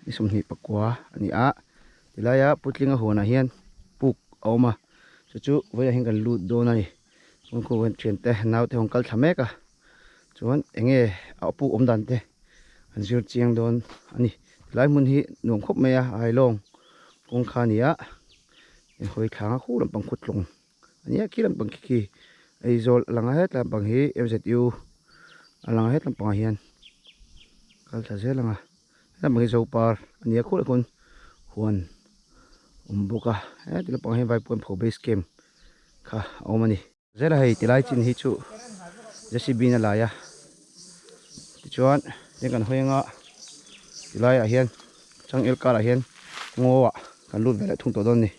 Ni 29 a ni a, tilaia putlinga huanah hian puk a awm a, chu chu vawiinah hian kan lut dawn a ni. Chuan khu hian thiante naute ho an kal thla mek a, chuan eng nge a puk awm dan te an zir chiang dawn a ni. Tilai hmun hi nuam khawp mai a, Ailawng kawng kha a ni a, hawi thlanga khu lampang khaw tlawng a nia khi lampang khi khi Aizawl a lang a hetlai lampang hi M_Z_U a lang a hetlai lampangah hian kal thla zel ang a hetlai lampang hi Zopar a nia khulah khuan huan awm bawk a heti lampangah hian Vaipuan pho base camp kha a awm a ni. Zela hei tilai chin hi chu J_C_B in a lai a tichuan tin kan hawi anga tilai ah hian changel karah hian ngaw ah kan lut ve leh thung tawh dawn a ni.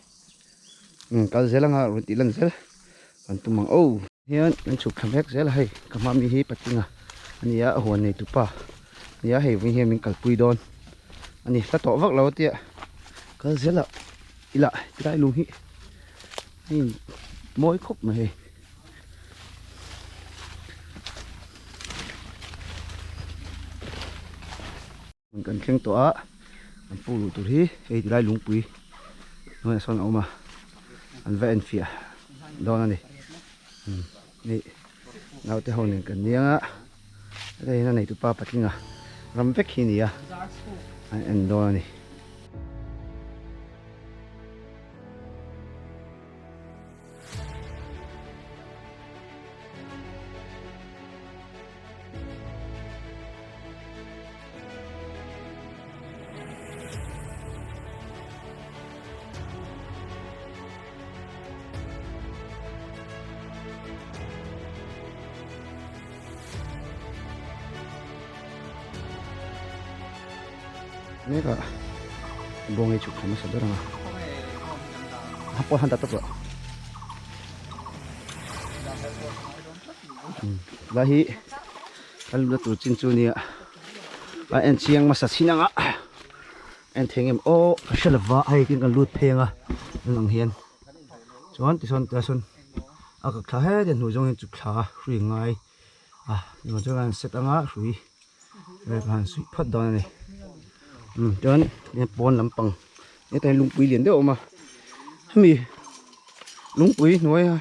Umm kal zel anga rawn tih lan zel kan tum ang aw. Hian kan chhuk thla mek zel a hei ka hma mi hi patling a ani a a huan nei tupa ani a hei vawiin hian min kalpui dawn ani hla tawh vak lo a tia kal zel ah ila tilai lung hi hei mawi khawp mai hei. Kan thleng tawh a an puk luh tur hi hei tilai lungpui hnuaiah sawn a awm a an va enfiah dawn a ni hei naute ho nen kan niang a heta hian a neitu pa patlinga ram vek hi a ni a an en dawn a ni. Mek a bawng hi chhuk thla hmasa ber ang a ha pawh han ta tawp rawh lai hi kan luna tur chin chu nia a en chiang hmasa chin anga en thei ngem aw ka hre lova hei tin kan lut pheng a tun ang hian chuan tichuan tilai sawn a kak thla het a hnuai zawng hian chuk thla a hrui ngai a nuam chuan an set anga hrui vel kha an suih phawt dawn a ni umm chuan pawn lampang hetah hian lungpui lian deuh a awm a hemi lungpui hnuaia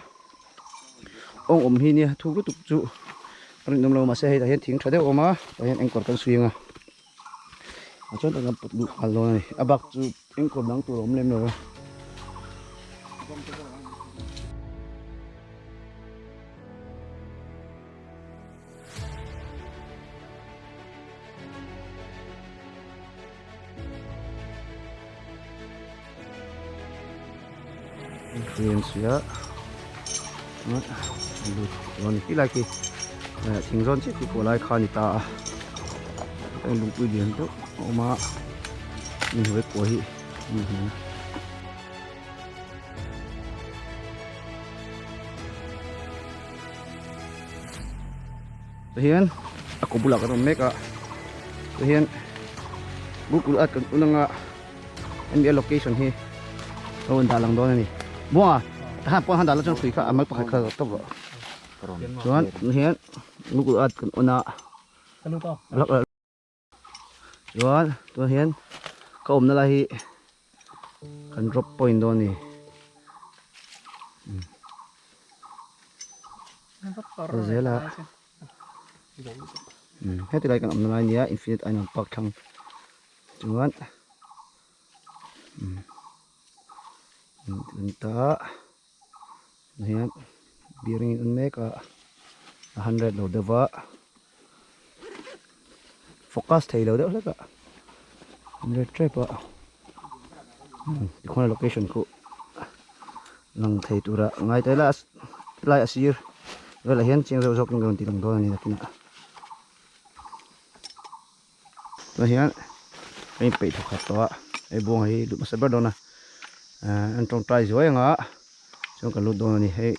awng awm hi nia thuk lutuk chu a rinawm lo mahse hei tah hian thing tha deuh a awm a tah hian engkawr kan suih ang a ah chuan kan put luh nghal dawn a ni a bak chu engkawr dang tur a awm lem lo a. Hriam sia lut dawn ni lai khi thing zawn chiah khi pawh lai kha a ni ta a heng lungpui lian deuh a awm a mi hnuai kua hi a ni hmel. Tihian a kaw bulah kan awm mek a tihian Google earth kan un anga hemi a location hi a rawn dah lang dawn a ni buanga tahan pawh han dah la chuan hrui kha a mal pakhat kha tawp rawh chuan hian Google earth kan un a Chuan tunah hian ka awmna lai hi kan drop point dawn a ni. Zel a heti lai kan awmna lai nia infinite island park thlang chuan ta tunah hian bearing in on mek a a 100 lo deuh va. Focus thei lo deuh hlek a red trap a tikhuan location khu lang thei tura ngai ta ila tilai a sir velah hian chiang zawk zawkin ka rawn ti lang dawn a ni nakinah tunah hian ka inpeih thawk khat tawh a hei buanga hi lut hmasa ber dawn a an tawngtai zuai anga chuan kan lut dawn a ni hei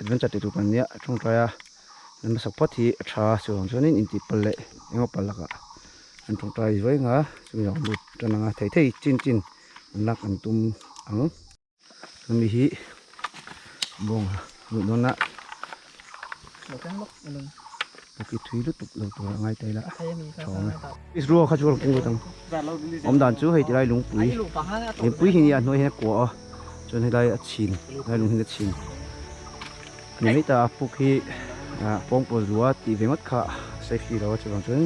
adventure tih tur kan nia tawngtai a. An hmasak phawt hi a tha chuvang chuanin intih palh leh eng emaw palh lakah an tawngtai zuai ang a chumi zawng lut tan ang a thei thei chin chin an lak an tum ang. Chumi hi bawng lut dawn a Puk hi thui lutuk lo tur a ngai ta ila tha awm e. Isro kha chu a rawn keng lut ang. Awm dan chu hei tilai lungpui lungpui hi nia a hnuai hian a kua a chuan helai a chhin helai lung hian a chhin a ni mai ta a puk hi ah pawngpaw zua tih ve ngawt kha safety lo a chuvang chuan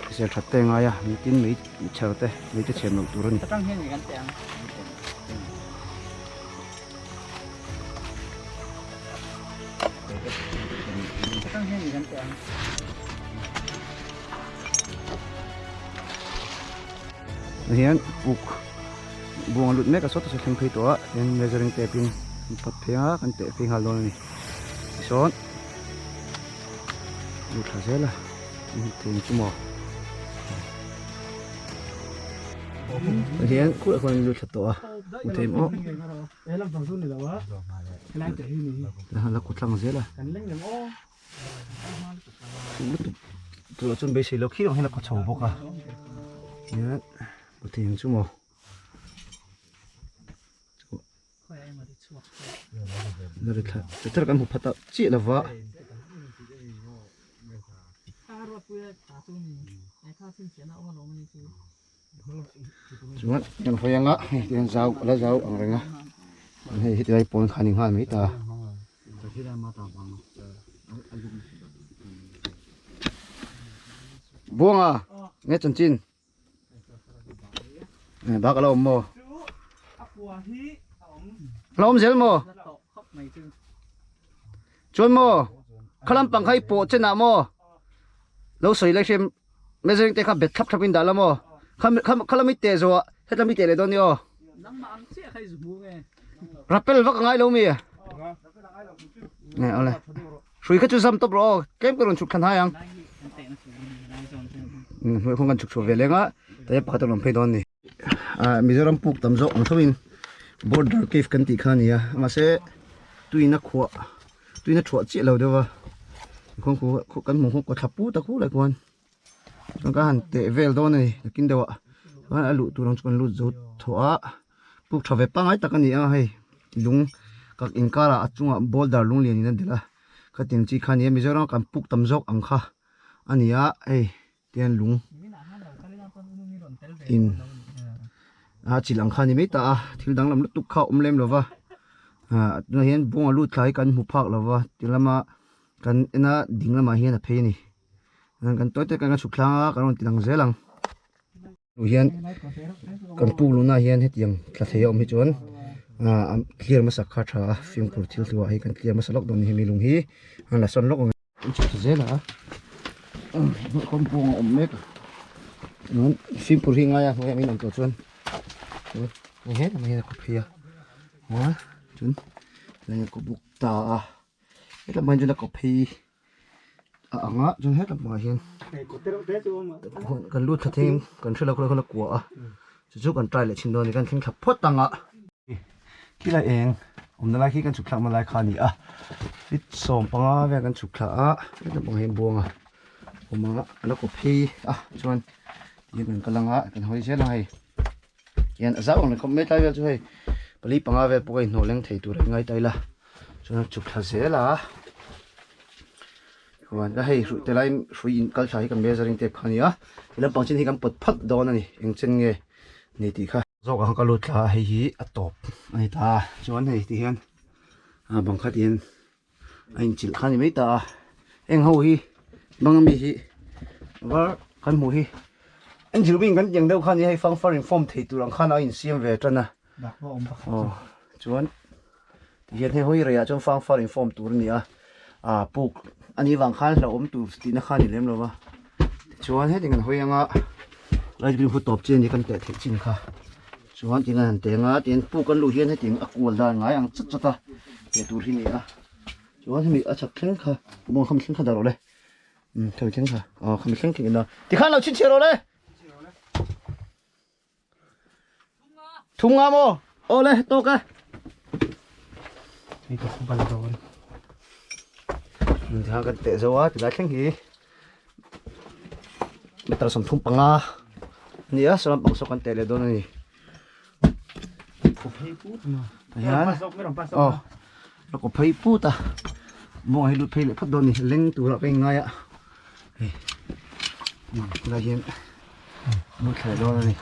hrisel that te a ngai a mitin mei chher te mei te chhem loh tur a ni. Hian puk buang a lut mek a sawta saw thleng phei tawh a tin measuring tape in an pawt phei a kan teh phei nghal dawn a ni tisawn lut thla zel a thing chu maw hian khulah khuan an lut thla tawh a hmu thei maw. La kut tlang zel a lutuk turah chuan beisei lo khi ang hian a kaw chho bawk a hian hmu chu maw la ri thla chu thar kan hmu phat a chiah lova. Chuan kan hawi anga hei tihian zau a la zau ang reng a hei heti lai pawn kha a ni nghal mai ta. Buanga nge chanchin bak a la awm maw a la awm zel maw chuan maw khalam pang kha i pawh chenah maw lo sawi lai hriam Measuring te kha bet thlap thlap in dah la maw? Kha kha lami teh zawh ah het lami teh leh dawn ni aw. Rappel vak a ngai lo mi? Nge awle. Hrui kha chu zam tawp rawh aw. Tlem ka rawn chhuk thlan hai ang. Hnuai khawn kan chhuk chhuah ve leng a, taia pakhat a rawn phei dawn ni. Ah Mizoram puk tam zawk ang tho in border cave kan tih kha a ni a, mahse tuina khuah tuina thuah chiah lo deuh va khuang khu kan hmuh khuan kawthla pu tak hu lai khuan chuan ka han teh vel dawn a ni nakin deuh ah chuan a luh tur ang chu kan lut zo thawh a puk tha ve pangngai tak a ni a hei lung kak inkar ah a chungah boulder lung lian in a delh a khatiang chi kha a ni a Mizoram a kan puk tam zawk ang kha a ni a hei. Tian lung in a chilh ang kha a ni mai ta a thil danglam lutuk kha a awm lem lo va ah tunah hian bawng a lut thla hi kan hmu phak lo va ti lama kan en a ding lamah hian a phei a ni kan tawi te kan chhuk thlang a kan rawn ti lang zel ang. Hian kan puk luhna ah hian hetiang thla thei a awm hi chuan ah clear hmasa kha tha a fimkhur thil thu ah hi kan clear hmasa lawk dawn a ni hemi lung hi an la sawn lawk ang an chhuk ta zel a khawm pawng a awm mek a chuan fimkhur hi ngai a hnuaiah min awm tawh chuan hei hetlai ah hian a kawp phei a chuan tlai a kawp bawk ta a hetlai ah hian chuan a kawp phei. a ang a chuan hetlai pangah hian kan lut thla thei kan hre lo khaw khaw la kua a chu chu kan try leh chhin dawn a ni kan thleng thla phawt ang a khilai eng awmna lai khi kan chhuk thlakna lai kha a ni a feet 15 vel kan chhuk thla a hetlai pangah hian buang a awm a a la kaw phei a chuan tihian kan kal ang a kan hawi zel ang hei hian a zau ang leh khawp mai tlai vel chu hei pali panga vel pawh a inhnawh leng thei tur a ingai ta ila chuan a chhuk thla zel a chuan a hei hruih te lai hrui in kal thla hi kan measuring tape kha a ni a ti lampang chin hi kan pawt phawt dawn a ni eng chen nge ni tih kha zawk ang ka lut thla a hei hi a tawp a ni ta chuan hei ti hian a bang kha ti hian a inchilh kha a ni mai ta a heng ho hi bang ami hi var kan hmuh hi engine wing kan tiang deuh kha a ni a hei fang far in form thei tur ang khan a insiam ve tan a aw chuan tihian hei hawi reiah chuan fang far in form tur a ni a ah puk a nih vang khan hlauhawm tur tihna kha a ni lem lo va tichuan heti kan hawi anga light green hu tawp chi a ni kan teh theih chin kha. Chuan tin a han teng a, tin puk an luh hian hetiang a kual dan ngai ang chat chat a teh tur hi a ni a. Chuan hemi a chhak thleng kha bawng khami thleng kha dah rawh le. Umm khami thleng kha aw khami thleng thleng ina tikhan lo chhinchhiah rawh le. Thum nga maw? Aw le tawk e. Hei ka bal dawn. Tikhan kan teh zo a tilai thleng hi meter 35 a ni a saw lampang saw kan teh leh dawn a ni hian aw a kaw phei put a mawng hi lut phei leh phawt dawn a ni leng turah ka inngai a. Helai hian lut thla leh dawn a ni.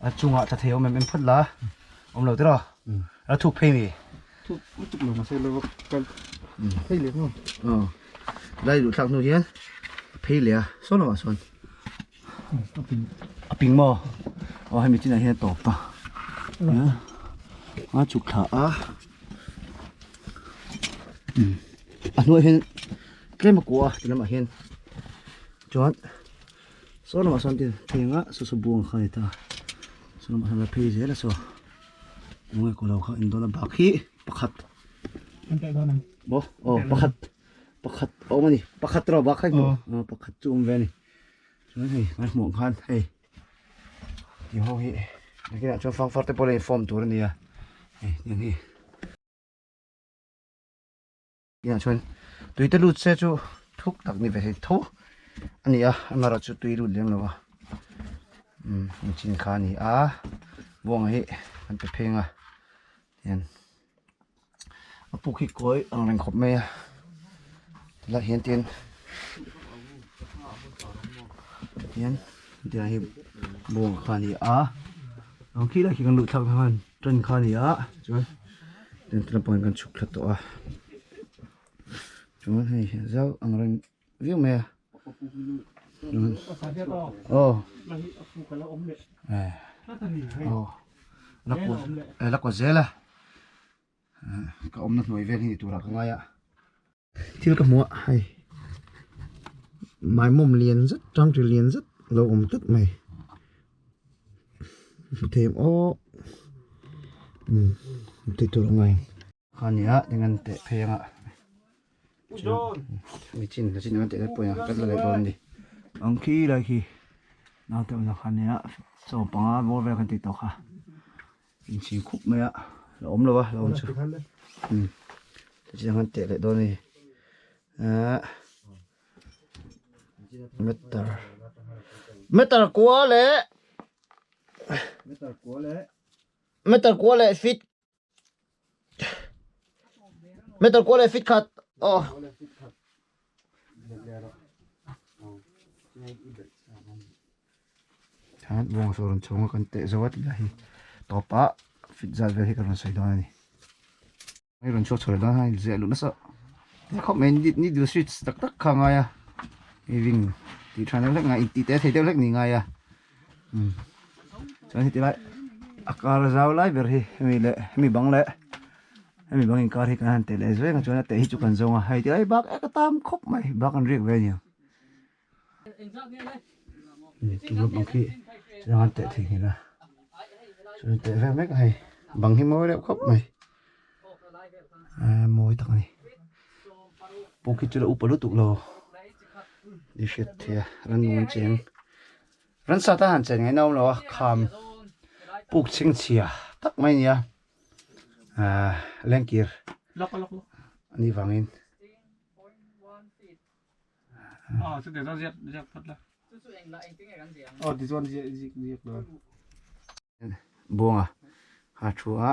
A chungah thla thei awm em em phawt la awm lo tiraw a thuk phei mi thuk lutuk lo mahse lo kal phei leh maw lai luh thlak hnu hian a phei leh a sawn lamah sawn a ping a ping maw aw hemi chinah hian a tawp ta a chhuk thla a a hnuaiah hian tlem a kua a ti lamah hian chuan Saw lamah sawn tin phei anga saw saw buang kha a ni ta saw lamah sawn la phei zel a saw tunge kaw lo kha in dawn a bak hi pakhat maw aw pakhat pakhat a awm a ni pakhat erawh bak kha i hmuh aw pakhat chu a awm ve a ni chuan hei kan hmuh ang khan hei tih ho hi nakinah chuan fangfar te pawh la in form tur a ni a hei tiang hi. Inah chuan tui te lut se chu thuk tak ni ve thei tho a ni a amaherawh chu tui lut lem lo a umm engchin kha a ni a buanga hi an pe pheng a tihian a puk hi kawi ang reng khawp mai a tilai hian tin tihian tilai hi buanga kha a ni a ang khi lai khi kan luh thlak khan Ṭan kha a ni a chuan tin lampangah kan chhuk thla tawh a chuan hei zau ang reng viau mai a chuan aw aw la kaw zel a ka awmna hnuai vel hi ni turah ka ngai a. Thil ka hmu a hei maimawm lian zet tangri lian zet lo awm tlat mai hmu thei em aw umm hmu thei tur a ngai kha a ni a eng an teh phei anga mi chin la chin an teh pawh a kan la leh dawn a ni ang khi lai khi naute awmna kha a nia chaw panga bawr vel kan tih tawh kha. Inchhir khup mai a la awm lo a la awm chu umm tichuan an teh leh dawn a ni ahh meter meter kua leh meter kua leh feet meter kua leh feet khat aw. Chuan bawng saw rawn chhawng a kan teh zo a tih lah hi tawp ah fit zat vel hi ka rawn sawi dawn a ni. Hei rawn chhuak chho leh dawn a hei ziah luh nasa teh khawp mai ni ni dil switch tak tak kha a ngai a hei ring tih tha deuh hlek ngai intih teh thei deuh hlek ni ngai a umm chuan heti lai a kar zau lai ber hi hemi leh hemi bang leh hemi bang inkar hi kan han teh leh zuai ang chuan a teh hi chu kan zawng a hei ti lai bak ek a tam khawp mai bak an riak ve a niang. Chung lampang khi chuan an teh theihnghilh a chuan teh vel mek a hei bang hi mawi reuh khawp mai mawi tak a ni puk hi chu la upa lutuk lo tih hriat theih a rannung an cheng ransa tan han chen ngaihna a awm lo a kham puk chhingchhia tak mai a ni a ahh lengkir a nih vangin. Buanga a thu a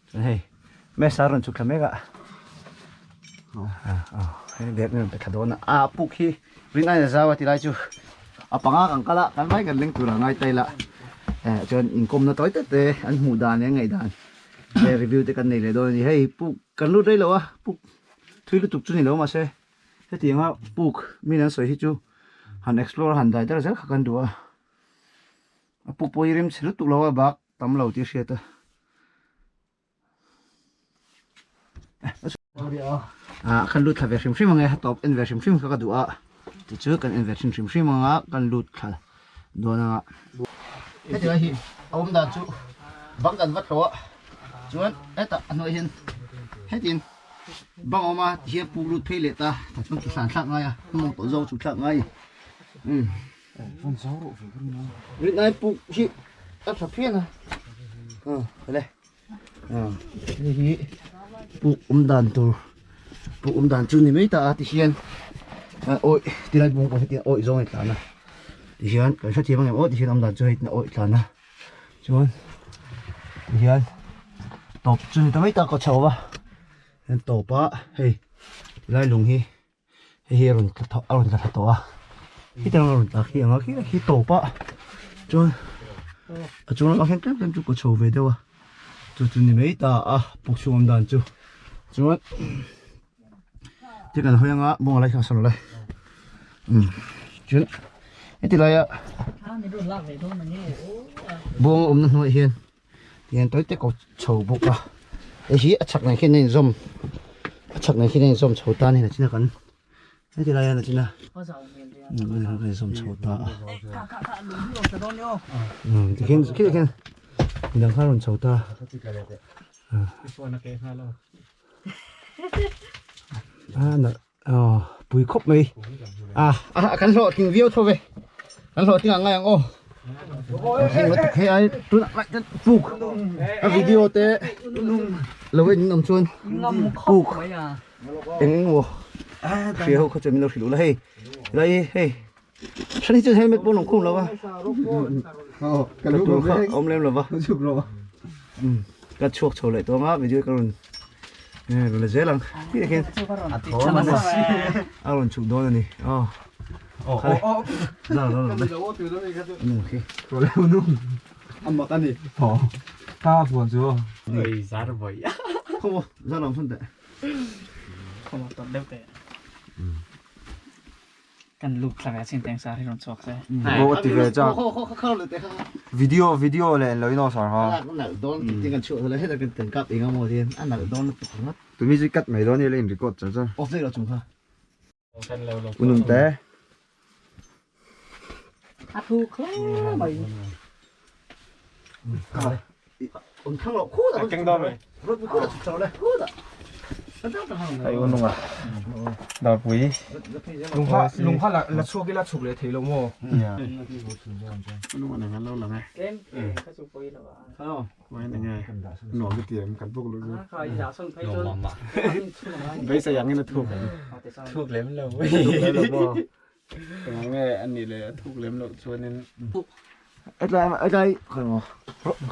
chuan hei mesa rawn chhuk thla mek a hei bag rawn pe thla dawn a a puk hi rin aiin a zau a ti lai chu a panga kan kal a kan vai kan leng tur a ngai ta ila chuan inkawmna tawi tete te an hmuh dan leh an ngaih dan te review te kan nei leh dawn a ni hei puk kan lut rei lo a puk thui lutuk chu ni lo mahse. Hetianga puk min an sawi hi chu han explore han dai der zel kha kan duh a, a puk pawh hi rem chhe lutuk lo a bak tam lo tih a hriat a. Ah kan lut thla ve hrim hrim ang e, tawp en ve hrim hrim kha ka duh a, tichu kan en ve thin hrim hrim ang a, kan lut thla dawn ang a. Hetiang hi a awm dan chu bang kan va thlawh a, chuan hetah a hnuaiah hian hetin. Bang awm a ti hian puk lut phei leh ta tah chuan ki hlan thlak ngai a mawng tawh zawng chu thlak ngai um rinai puk hi a tha phian a le hei hi puk awm dan tur puk awm dan chu ni mai ta a ti hian awi tilai bung pawh hetiang awi zawng a tlan a ti hian kan hrethiam ang em aw ti hian awm dan chu hei awi tlan a. Chuan tihian tawp chu ni ta mai tak a chho va hian tawp a hei tilai lung hi hei hi a rawn tla a rawn tla thla tawh a Khi tang rawn tla khi anga khi khi tawp a chuan a chung lamah khian tlem tlem chu kaw chho ve deuh a chu chu ni mai ta a puk chhung awm dan chu chuan thil kan hawi anga bawng a lai kha a sawn lo le umm chuan heti laia bawng a awmna hnuaiah hian tihian tawi te kaw chho bawk a hei hi a chhak nen khian a inzawm a chhak nen khian a inzawm chho ta a ni nachina kan Heti lai hian a chin a ka zawm chho ta a tikhian khilai khian midang kha a rawn chho ta a aw pui khawp mai a kan hlawhtling viau tho ve kan hlawhtling ang ngai ang aw heng lutuk hei ai tunah lai chuan puk a video te lo en in awm chuan puk eng eng maw hria ho kha chuan min lo hrilh ula hei helai hi hei hran hi chuan helmet pawh an awm khum lo va ka tur kha a awm lem lo va ka chhuak chho leh tawng a video ka rawn rawn la zel ang tih ah khian a rawn chhuk dawn a ni aw khale zar lo lo le zar lo phun teh Kan lut thla ve chin teng sar hi rawn chhuak se. Bo a ti ve chak. Video video leh lo in aw sar ha. Tumi chu cut mai dawn ila in record char char. Unum te. A thu khle mai. Lungha la chhuak ila chhuk leh thei lo maw? Hetlai hetlai khawimaw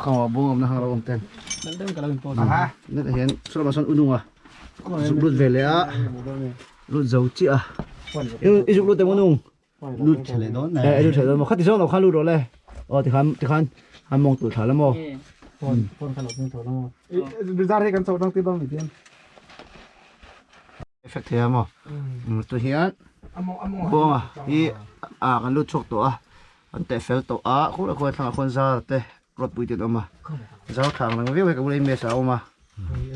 khawimaw bawng awmna hang lo awm ten hetah hian saw lamah sawn u nunga zuk lut ve leh a lut zo chiah a i zuk lut em u nung lut tha leh dawn e lut tha leh dawn maw khati zawng lo khan lut rawh le aw tikhan tikhan an mawng tur thla la maw Effect thei a maw tun hian buanga hi a kan lut chhuak tawh a an teh fel tawh a khulai khuan thlangah khuan zar te rod pui te an awm a zau thla ang reng viau hei ka bula image ah a awm a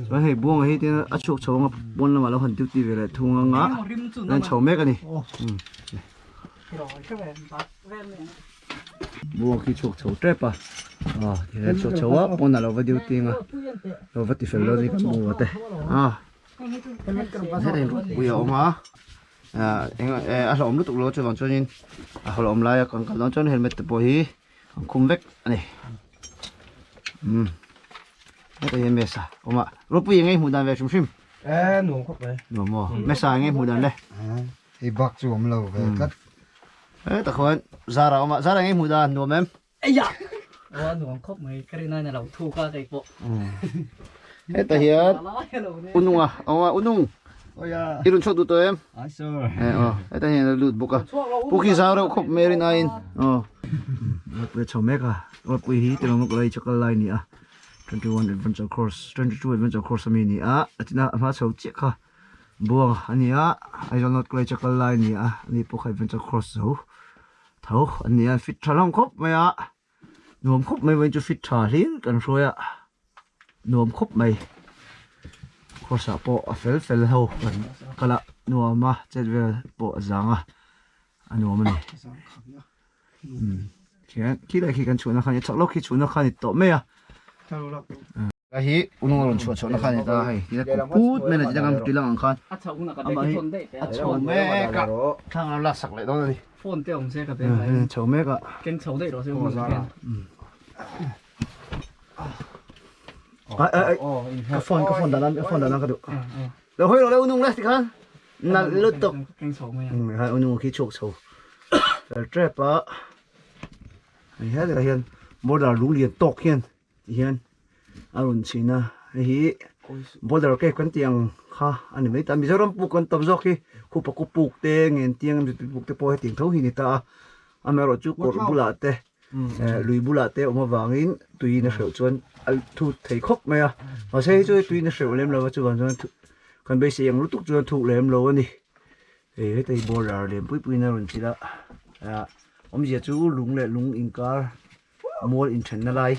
chuan hei buanga hi tin a chhuak chho anga pawn lamah lo han duty ve leh thung anga an chho mek a ni. Buang khi chhuak chho tep a aw tihian chhuak chho a pawnah lo va duty anga lo va ti fel dawn a ni kan bungrua te a. Hetah hian pui a awm a ah eng eh a hlauhawm lutuk lo chuvang chuanin a hlauhawm laia kan kal dawn chuan helmet te pawh hi an khum vek a ni umm hetah hian mesa a awm a ropui eng nge hmuh dan ve hrim hrim eh nuam khawp mai nuam maw mesa eng nge hmuh dan le hei bak chu awm lo ve tlat hetah khuan zara a awm a zara eng nge hmuh dan nuam em Eia! Aw a nuam khawp mai, ka rin aiin a lo thuk a kei pawh. Heta hian ununga awm a, unung i rawn chhuak duh tawh em? Eh aw, heta hian a lut bawk a, pu khi zau reuh khawp mai rin aiin aw. Ropui a chho mek a, ropui hi Tilawm College a kal lai a ni a, 21 Adventure Course, 22 Adventure Course ami a ni a, a tina a hma chho chiah kha Buang a ni a, Aizawl North College a kal lai a ni a, ani pawh kha Adventure Course zo. Tho an ni a, fit tha hlawm khawp mai a, nuam khawp mai vawiin chu fit tha hlir kan hruai a, nuam khawp mai course ah pawh a fel fel ho kan kal a nuam a chet vel pawh a zang a a nuam a ni umm khian khilai khi kan chhuahna kha a ni chak lawk khi chhuahna kha a ni tawh mai a. A hi unung a rawn chhuah chhuahna kha a ni ta hei ti a put mai a ni ang tui lang ang khan amah hi a chho mek a thlang a lak sak leh dawn a ni phone te awm se ka beng lai chho mek a keng chho daih rawh se unung hian ai ai ka phone ka phone dan ka phone dan ka duh lo hawi rawh le unung le tikhan nalh lutuk keng chho mai a unung khi chhuak chho fel tep a hei helaiah hian border lung lian tawk hian ti hian a rawn chhin a hei hi. Boulder cave kan tih ang kha a ni mai ta. Mizoram puk kan tam zawk hi khupa ku puk te ngen tiang puk te pawh hetiang tho hi a ni ta a. Amaherawhchu kawrh bulah te lui bulah te awm avangin tuiin a hreuh chuan a thut thei khawp mai a. Mahse hei chu tuiin a hreuh lem lo va chuvang chuan kan beisei ang lutuk chuan thuk lem lo a ni. Hei heta hi boulder lian pui puiin a rawn chilh a awmzia chu lung leh lung inkar mual inthenna lai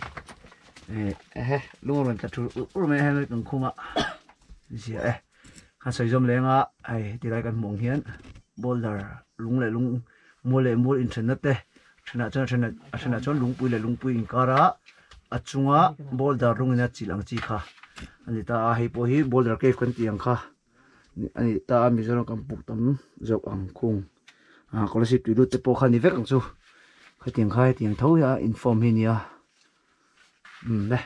ehe lung a rawn tla thur ur ur mai a heng kan khum a zia e kan sawi zawm leng a hei heti lai kan hmuh ang hian boulder lung leh lung mual leh mual inthenna te thenah chuan a then a thenah chuan lungpui leh lungpui inkar a a chunga boulder lung in a chilh ang chi kha a ni ta a hei pawh hi boulder cave kan tih ang kha. a nih ta a Mizoram kan puk tam zawk ang khung ah scholarship tui lut te pawh kha ni vek ang chu khatiang kha hetiang tho hi a inform hi a nia umm le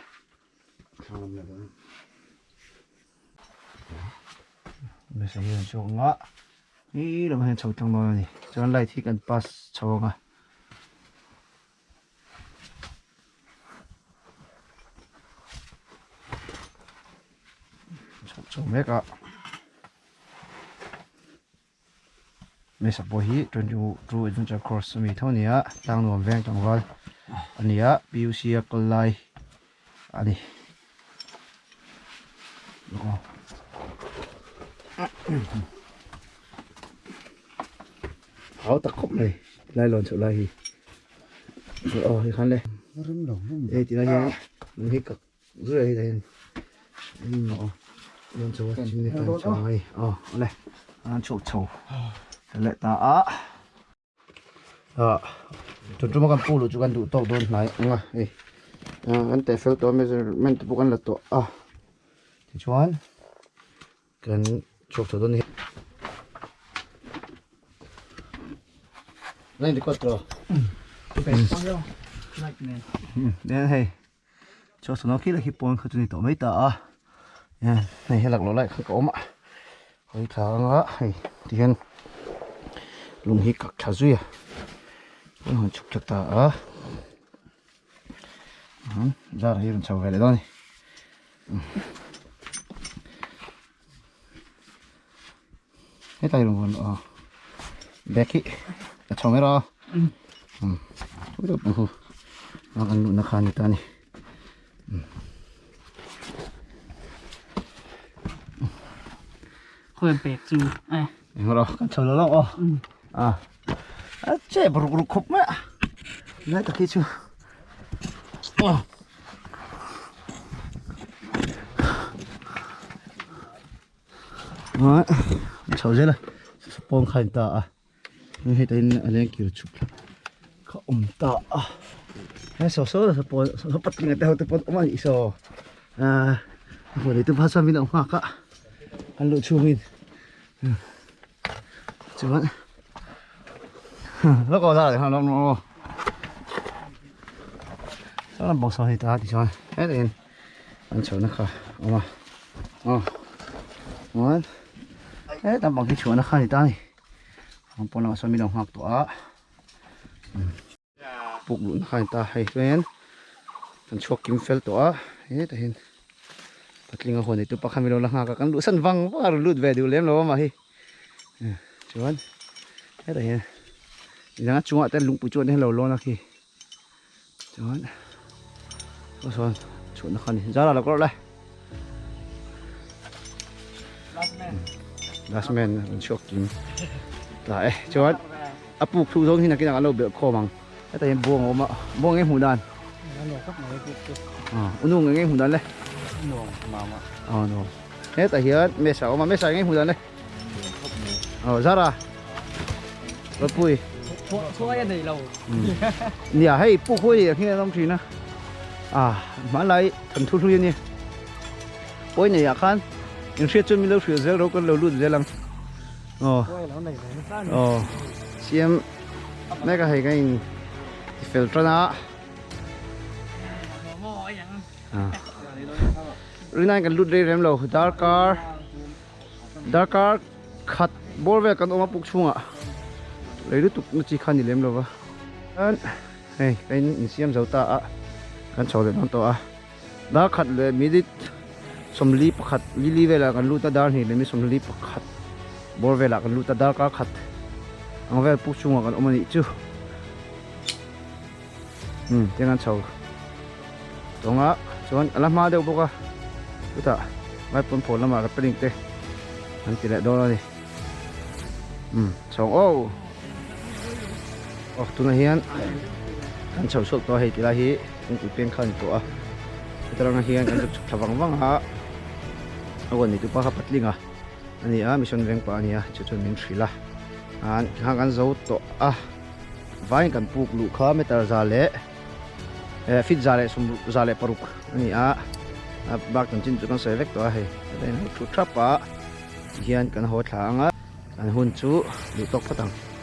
mesa hi an chhuak ang a he lamah hian chho tlang dawn a ni chuan light hi kan pass chho ang a. Chho mek a Mesa pawh hi 22 adventure course ami tho a ni a tlang nuam veng tlangval a ni a PUC a kal lai a ni. Hau tak khawp mai lai lawn chhoh lai hi. Aw hei khan le. Rim lo rim. Hei ti lai hian lung hi kak zui a hei hian. Aw lawn chho a chimney tan chho a hei. Aw awle an chhuak chho leh ta a. Ah tun tuma kan pu luh chu kan duh tawk dawn hnai ang a hei. Kan teh fel tawh a measurement te pawh kan la tawh a. Tichuan Kan chhuak chho dawn a ni. Line record tawh. Nen hei chhuak chho khi la khi pawn kha chu ni tawh mai ta a. Hei he laklawh lai kha ka awm a. Hawi thla anga hei tihian lung hi kak tha zui a. An hawn chhuk thla ta a. Zar hi rawn chho ve leh dawn a ni. Hetlai rawn vawn aw bag hi a chho mai rawh a kan luhna kha a ni ta a ni. Khawi bag chu e. Eng rawh kan chho lo lo aw. A a chep ruk ruk khawp mai a lai tak hi chu. Chho zel a pawng kha a in ta a heta in a leng kir chhuk kha awm ta a he saw saw saw saw patling te ho te pawh awm a nih saw a huan nei tu pa chuan min lo nghak a an luh chhungin chuan lo ko zar han lo no saw lam bawk saw hei ta ti chuan heta in an chhohna kha awm a aw chuan heta bang hi chhuahna kha a ni ta a ni ang pawn lamah sawn min lo nghak tawh a puk luhna kha a ni ta hei chuan kan chhuak kim fel tawh a hetah hian patling a huan nei tu pakhat min lo la nghak a kan luhsan vang vang a rawn lut ve duh lem lo a mah hi chuan hetah hian midang a chungah te lungpui chuan te lo lawn a khi. Chuan aw sawn chhuahna kha a ni zara lo kawrh le last man rawn chhuak kim ta e chuan a puk thu zawng hi nakinah an lo belh khawm ang hetah hian buang a awm a buang eng hmuh dan unu eng eng hmuh dan le aw nuam hetah hian mesa a awm a mesa eng eng hmuh dan le Aw Zara Ropui Chhuai a nei lo Nia hei puk huai ang hian an awm thin a Ah hmanlai than thu hlui a ni Pawi nei ah khan in hriat chuan min lo hrilh zel ro kan lo lut zel ang Aw Aw Siam mek a hei ka in ti fel tan a Rinai kan lut rei rem lo darkar Darkar khat bawr vel kan awm a puk chhungah lei lutuk na chi kha ni lem lova chuan hei ka in insiam zo ta a kan chho leh dawn tawh a dar khat leh minute 41 li li velah kan lut a dar hnih leh mi 41 bawr velah kan lut a darkar khat ang vel puk chungah kan awm a nih chu umm tiang an chho tawng a chuan a la hma deuh bawk a chutah vaipawn phone lamah rappelling te an ti leh dawn a ni umm chhawng aw aw tunah hian kan chho chhuak tawh a hei ti lai hi kawngpui peng kha a ni tawh a heta rangah hian kan zuk chhuk thla vang vang a a huan neitu pa kha patling a a ni a mission veng pa a ni a chu chuan min hrilh a an kha kan zo tawh a vaiin kan puk luh kha meter za leh eh feet za leh sum 106 a ni a a bak chanchin chu kan sawi vek tawh a hei heta in ho thu thap a tihian kan haw thla ang a kan hun chu duh tawk phawt ang.